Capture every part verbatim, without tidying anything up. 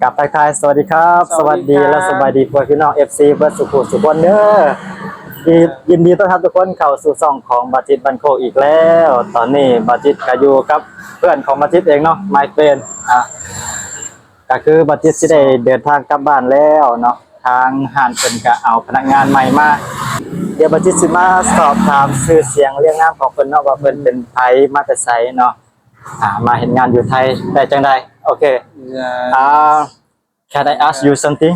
กับทักทายสวัสดีครับ สวัสดีครับ สวัสดีและสบายดีพ่อพี่น้อง เอฟซี เบิดสุขุสุขคนเด้อ ยินดีต้อนรับทุกคนเข้าสู่ช่องของบาจิตบันโคอีกแล้ว ตอนนี้บาจิตก็อยู่กับเพื่อนของบาจิตเองเนาะ my friend อ่ะ ก็คือบาจิตสิได้เดินทางกลับบ้านแล้วเนาะ ทางห้างเพิ่นก็เอาพนักงานใหม่มา เดี๋ยวบาจิตสิมาสอบถามชื่อเสียงเรียงนามของเพิ่นเนาะ ว่าเพิ่นเป็นไผมาแต่ไสเนาะ อ่า มาเฮ็ดงานอยู่ไทยได้จังใด โอเค Yeah. อ่า can I ask you something?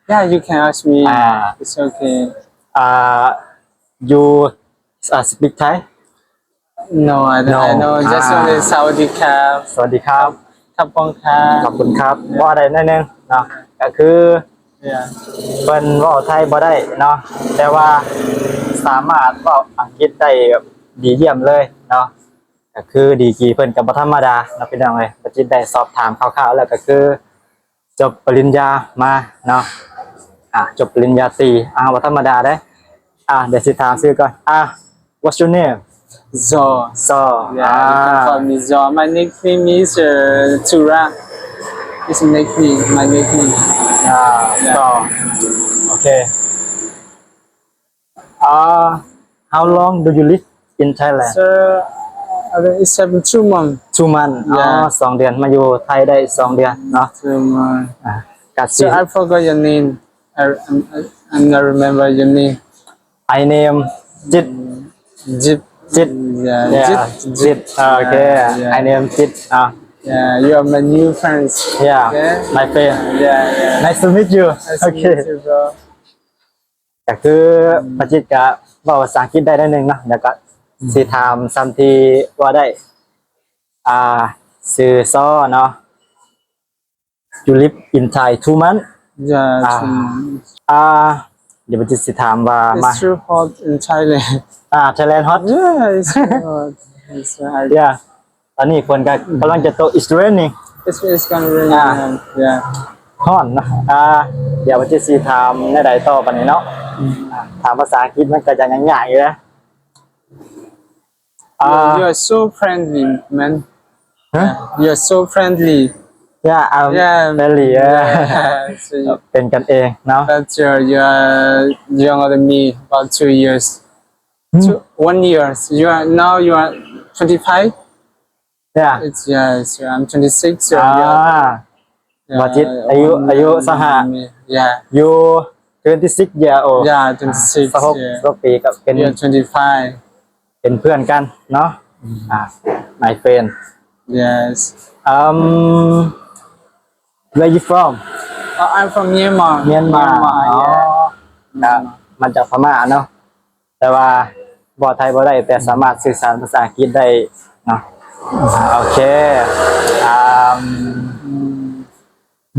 Yeah, you can ask me. Ah. It's okay. อ่า you uh, speak Thai? No, I don't. I No. know just Ah. only สวัสดีครับ สวัสดีครับ ขอบคุณครับ ขอบคุณครับ ว่าได้แน่นึงเนาะ ก็คือ Yeah. เพิ่นเว้าไทยบ่ได้เนาะ แต่ว่าสามารถเว้าอังกฤษได้แบบดีเยี่ยมเลยเนาะ ก็คือดีกรีเพิ่นก็บ่ธรรมดาเนาะพี่น้องเอ้ย บาจิตได้สอบถามคร่าวๆแล้วก็คือ จบปริญญามาเนาะ อ่ะ จบปริญญาตรี อ่ะ บ่ธรรมดาเด้ อ่ะ เดี๋ยวสิถามชื่อก่อน อ่ะ what's your name? Zo. So Yeah, you can call me Zo. My nickname is uh, Tura. It's a nickname, my nickname. Ah, Yeah. so okay. Uh, how long do you live in Thailand? So, I think it's seven, two months. Two months. อ๋อ Yeah. สองเดือน มาอยู่ไทยได้สองเดือนเนาะ Two months. อ่ะ กัด So I forgot your name. I, I, I don't remember your name. I name จิต Jip. จิต Yeah, yeah Jip. จิต โอเค Yeah, yeah. I name จิต อ่ะ Yeah, you are my new friends. yeah Okay. my friend Yeah, yeah. nice to meet you Nice to okay meet you, bro. ก็คือปาจิตก็เว้าภาษาอังกฤษได้นิดนึงเนาะ แล้วก็สิถามซ้ำที่ว่าได้ อ่า ชื่อซอเนาะ you live in Thai two months Yeah, Ah. two months. อ่า เดี๋ยวปาจิตสิถามว่ามา It's too hot in Thailand. อ่า Thailand hot Yeah, it's too hot. It's, I, yeah ตอนนี้ฝนก็กำลังจะตก it's raining it's, it's gonna rain. Ah. Yeah, yeah. ฮ้อนเนาะ อ่า เดี๋ยวปาจิตสิถามแนวใดต่อไปนี้เนาะ อ่า ถามภาษาอังกฤษมันก็จะง่ายๆอยู่นะ อ่า You are so friendly, man. Huh? You are so friendly. yeah I'm Yeah, friendly yeah yeah. So you, เป็นกันเองเนาะ that's your, you are younger than me about two years. Hmm. Two, one year. You are now you are twenty-five. yeah It's yeah. It's, I'm twenty-six. So อ่า yeah, yeah, บาจิตอายุ one อายุ year สหะ than me. Yeah. you twenty six year old Yeah, twenty-six. สหก Yeah. สหกปีกับเป็น You're twenty-five. เป็นเพื่อนกันเนาะ อ่า my friend Yes. um where you from Uh, I'm from Myanmar. Myanmar อ๋อ Yeah. ครับมาจากพม่าเนาะ แต่ว่าบ่ไทยบ่ได้ แต่สามารถสื่อสารภาษาอังกฤษได้เนาะ อ่า โอเค um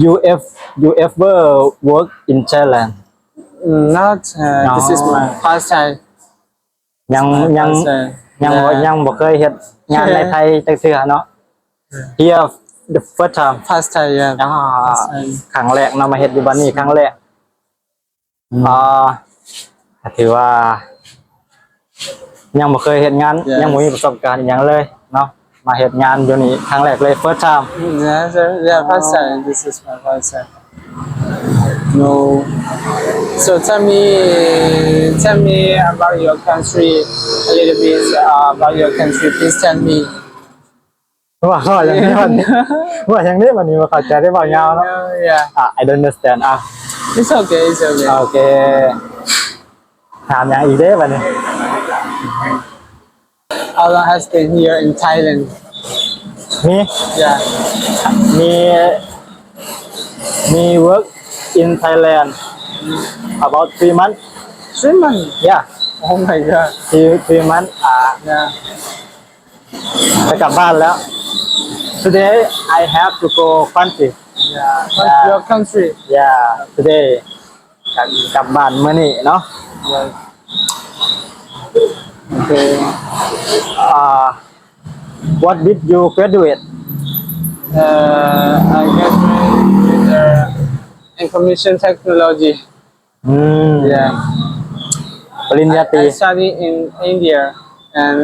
you ev you ever work in Thailand Mm, not. Uh, This is No. my first time. ยัง My ยัง first time. ยังบ่ Yeah. ยังบ่เคยเฮ็ดงานในไทยจักเทื่อเนาะ here the first time First time, yeah. Ah, First time. ครั้งแรกเนาะ มาเฮ็ดอยู่บ้านนี้ครั้งแรก อืม อ่า ก็ถือว่า ยังบ่เคยเฮ็ดงาน Yes. ยังบ่มีประสบการณ์อหย่างเลยเนาะ มาเฮ็ดงานอยู่นี่ครั้งแรกเลย first time Mm, yeah, so, yeah, first time. This is my first time. No. So tell me, tell me about your country a little bit, uh, about your country. Please tell me. ว่าข้ออย่างนี้มัน ว่าอย่างนี้มันนี่มาเข้าใจได้บ่ยาวเนาะ Yeah. อ่ะ I don't understand อ่ะ It's okay. It's okay. โอเค ถามอย่างอีกเด้บัดนี้ How long has been here in Thailand? me Yeah. me me work in Thailand about three months Three months. yeah Oh my god. three three months อ่า Yeah. จะกลับบ้านแล้ว today I have to go country Yeah. Your country. yeah today กลับกลับบ้านมื้อนี้เนาะ Yes. Okay. อ่า what did you graduate Uh, I graduated with uh, information technology. อืม Yeah. ปริญญาตรี I study in India and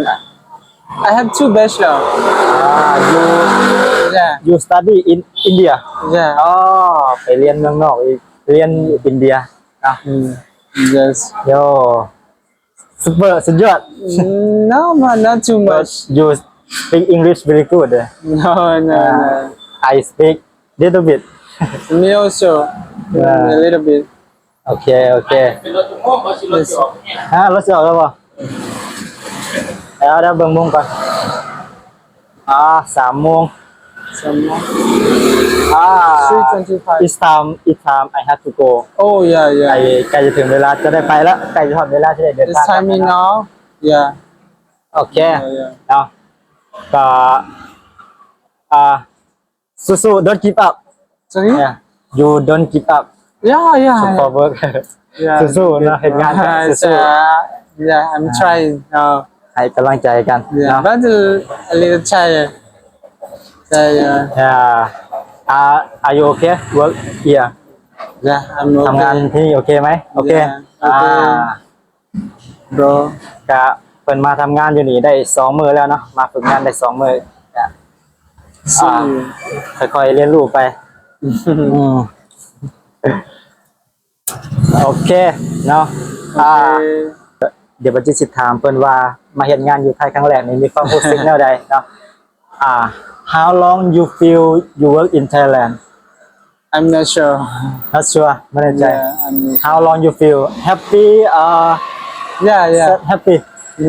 I have two bachelor. อ่า you Yeah. You study in India? Yeah. อ๋อ ไปเรียนเมืองนอกอีก เรียนอยู่อินเดีย Mm. Yes. โย super สุดยอด Mm, no, man, not too much. You speak English very good. No, no, no. I speak little bit. Me also. Yeah. A little bit. โอเค โอเค Yes. ฮะรถจะออกแล้วป่ะแล้วเดี๋ยวเบิ่งโมงก่อน อ่าสามโมง Some more. อ่า Three twenty-five. It's time, it's time I have to go. Oh, yeah, ใกล้ yeah. ใกล้จะถึงเวลาจะได้ไปแล้ว ใกล้จะถึงเวลาจะได้เดิน It's ทาง timing now. Yeah. โอเค Yeah, yeah. เนาะก็อ่าสู้ๆ don't give up. Sorry? Yeah. You don't give up. Yeah, yeah. Support work. Yeah. สู้ๆนะ เฮ็ดงานกัน Uh, สู้ uh, yeah, I'm trying. Uh, ให้กำลังใจกัน yeah, เนาะ but a, a little tired. Tired. Yeah. Are are you okay? Work here. Yeah, I'm ทำงาน okay. ที่นี่โอเคไหม โอเค Yeah, อ่า okay. Bro. กะเพิ่นมาทำงานอยู่นี่ได้สองมื้อแล้วเนาะ มาฝึกงานได้สองมื้อ See you. ค่อยๆเรียนรู้ไป อืม โอเคเนาะ อ่า Okay. เดี๋ยวบัดจิตสิถามเพิ่นว่ามาเฮ็ดงานอยู่ไทยครั้งแรกนี่มีความรู้สึกแนวใดเนาะ อ่า how long you feel you work in Thailand? I'm not sure. Not sure ไม่แน่ใจ Yeah, I'm not How long you feel? Happy? Uh, Yeah, yeah, happy.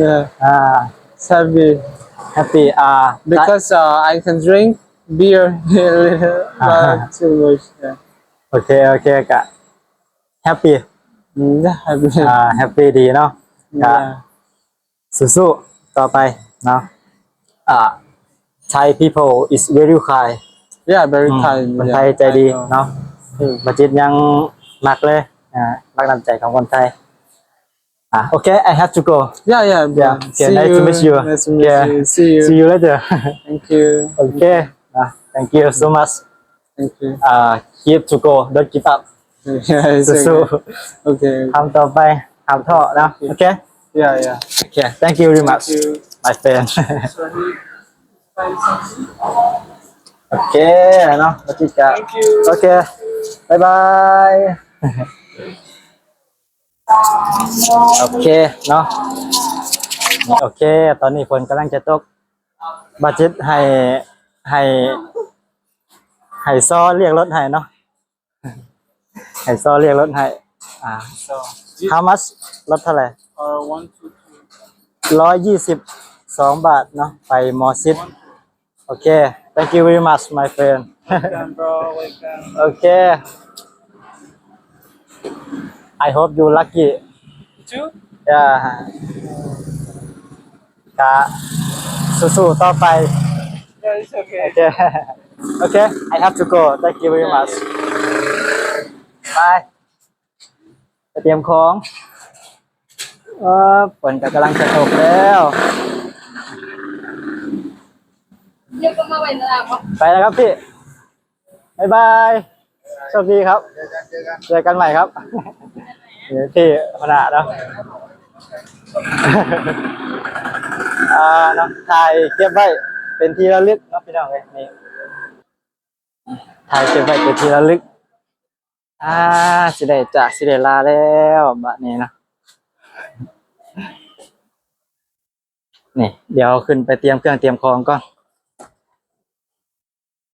yeah. Uh, It's happy happy. Uh, because uh, I can drink beer a little, but too much. Yeah. โอเค โอเคกะ happy. Mm, yeah, happy. อ่า happy ดีเนาะ Yeah. สู้ๆต่อไปเนาะ อ่า Thai people is very kind. Yeah, very อืม kind. คน Yeah, ไทยใจดี I know. เนาะ อืมบัดจิตยังมักเลย อ่า รักน้ำใจของคนไทย อ่า โอเค I have to go. Yeah, yeah, bro. Yeah, okay, See nice to you. meet you. Nice to meet Yeah. you. See you. See you later. Thank you. โอเคนะ thank you so much. Thank you. Uh, keep to go, don't give up. Yeah, it's สู้ okay. Okay. ๆทำต่อไปทำท่อนะ โอเค Yeah, yeah. โอเค thank you very much Thank you. my friend. โอเคเนาะบัดจิตกะ Thank you. โอเค บ๊ายบาย โอเคเนาะ โอเค ตอนนี้ฝนกำลังจะตก บัดจิตให้ ให้ ให้ซอเรียกรถให้เนาะ ให้ซอเรียกรถให้ อ่า So, ฮามัส รถเท่าไหร่ uh, one, two, three. ร้อยยี่สิบสองบาทเนาะ ไปมอซิด โอเค thank you very much my friend. Welcome, bro. Welcome. โอเค I hope you lucky. Two? Yeah. กะสู้ๆต่อไป Yeah, it's okay. โอเค โอเค I have to go. Thank you very much. Bye. ไปเตรียมของ เออฝนก็กำลังจะตกแล้ว เดี๋ยวก็มาไว้ตลาดบ่ ไปแล้วครับพี่ บ๊ายบาย โชคดีครับ เจอกัน เจอกันใหม่ครับ เดี๋ยวพี่หัวหน้าเนาะ อ่าเนาะ ถ่ายเก็บไว้เป็นที่ระลึกเนาะพี่น้องเอ้ย นี่ ถ่ายเก็บไว้เป็นที่ระลึก อ่า สิได้จาก สิได้ลาแล้ว บัดนี้เนาะ นี่ เดี๋ยวขึ้นไปเตรียมเครื่องเตรียมของก่อน